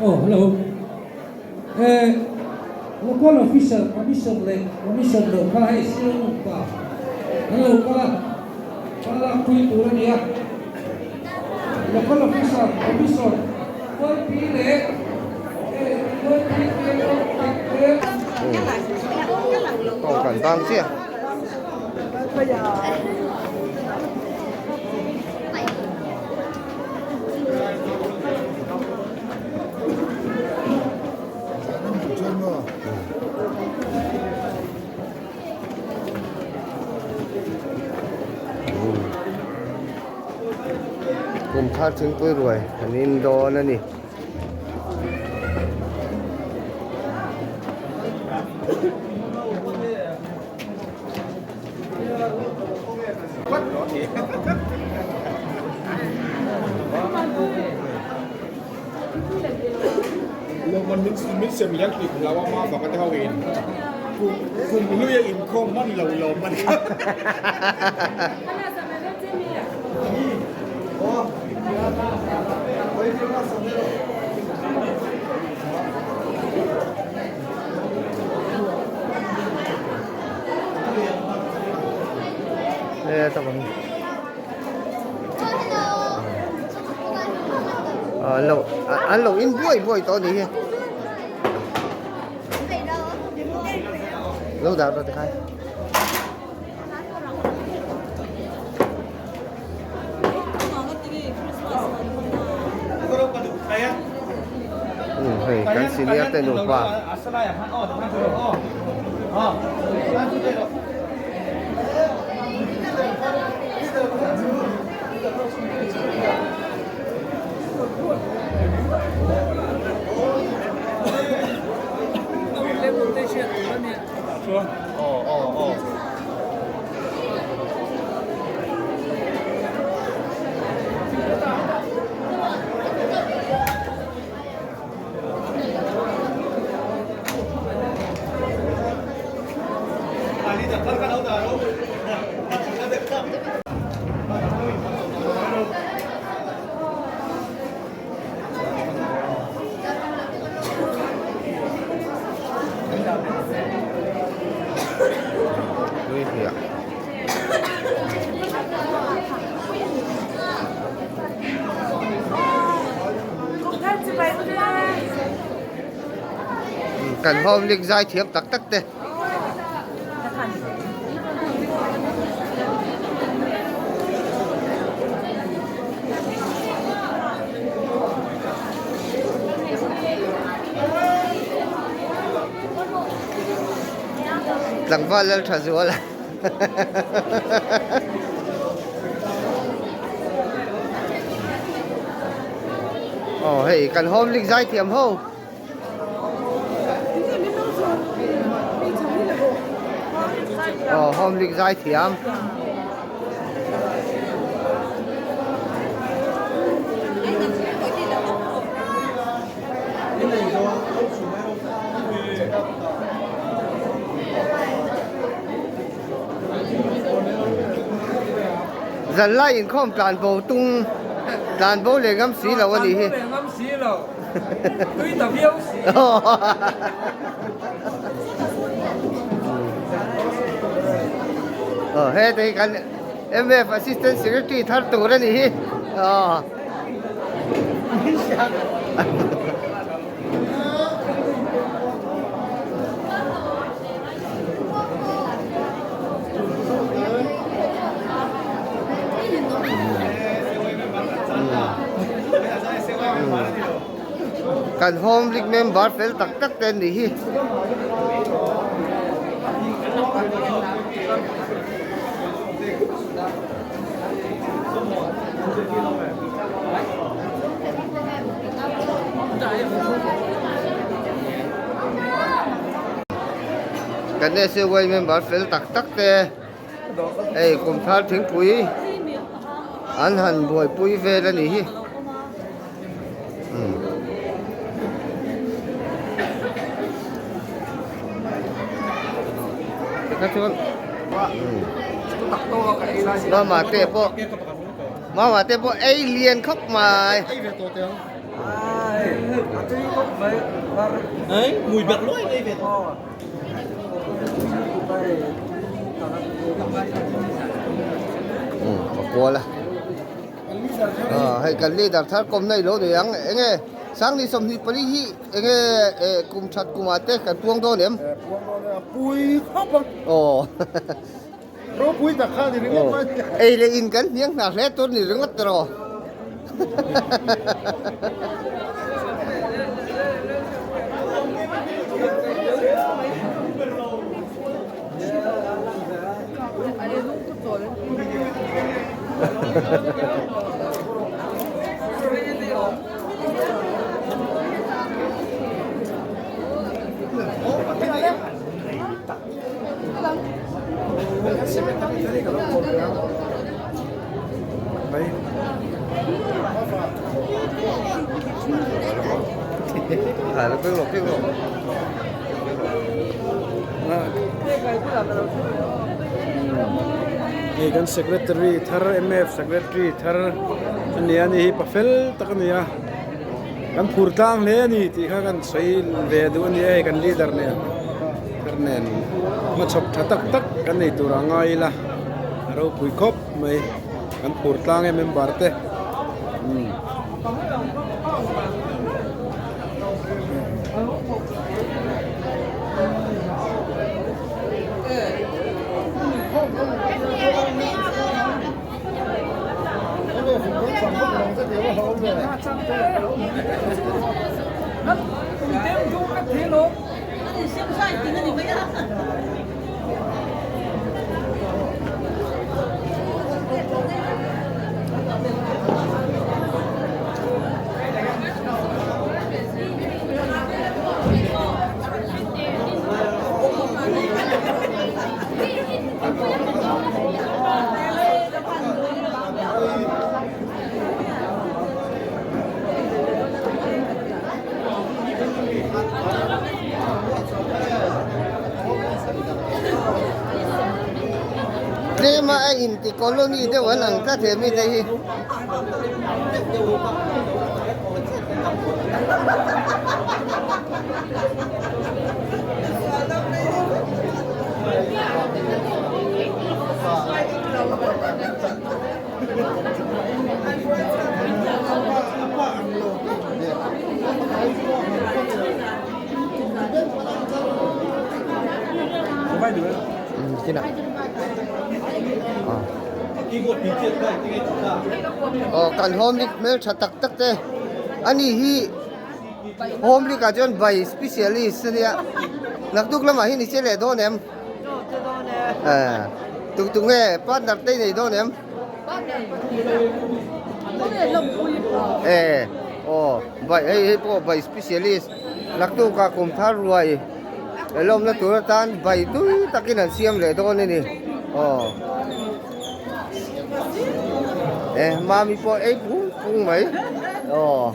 Aw hello. Eh local officer commission leh commission lo kha hei Shillong pa an lo kal a, kal lak pui tur a ni a. Local officer commission YP leh eh YP te Aw kan bang chiah. Kum thar thingpui ruai an in dawn a ni. An lo an lo in buai buai tawh a nih hi lo dah rawh tikhai. Hei kan senior te nupa. Kan home lik zai thiam tak tak te. Tlangval lal tha zual a. Aw hei kan home lik zai thiam ho. Aw home lik zai thiam. Zan lai inkhawm tlan bo tung tlan bo leh ngam si lo a nih hi. Tlan bo leh ngam si lo. Tui ta viau si. Aw heta hi kan MF Assistant Secretary thar tur a nih hi. Aw. Kan home league member fel tak tak te an nih hi. Kan SUY member fel tak tak te hei kum thar thingpui an han buaipui vel a nih hi. Mama te pawh Mama te pawh ei lian khawp mai. Umm ka kual a hei kan leader thar kawmna ilo nei ang enge Sangni 24 hi enge eh kum that kumah te kan puang dawn em? Pui khawp ang. Aw. Ropui tak kha ni ringawt mai. Ei leh in kan hniang hna hle tur ni ringawt tiraw. Hei kan secretary thar mf secretary thar a ni a ni hi pafel tak a ni a kan phur tlang hle a ni tih kha kan sawi ve duh a ni a hei kan leader nen thar nen hmachhawp tha tak tak kan nei tur a ngai ila a ropui khawp mai kan phur tlang e member te umm. Tlema a inti colony deuh an ang tlat he mite hi. Aw kan home lik hmel tha tak tak te ani hi home lik ah chuan bai specialist ania naktuk lamah hian i che leh dawn em tuk tuk nge partner te i nei dawn em e aw bai hei hei pawh bai specialist naktuk ah kum thar ruai lawmna tur atan bai tui takin an siam leh dawn a ni aw e mami pawh ei pung pung mai aw.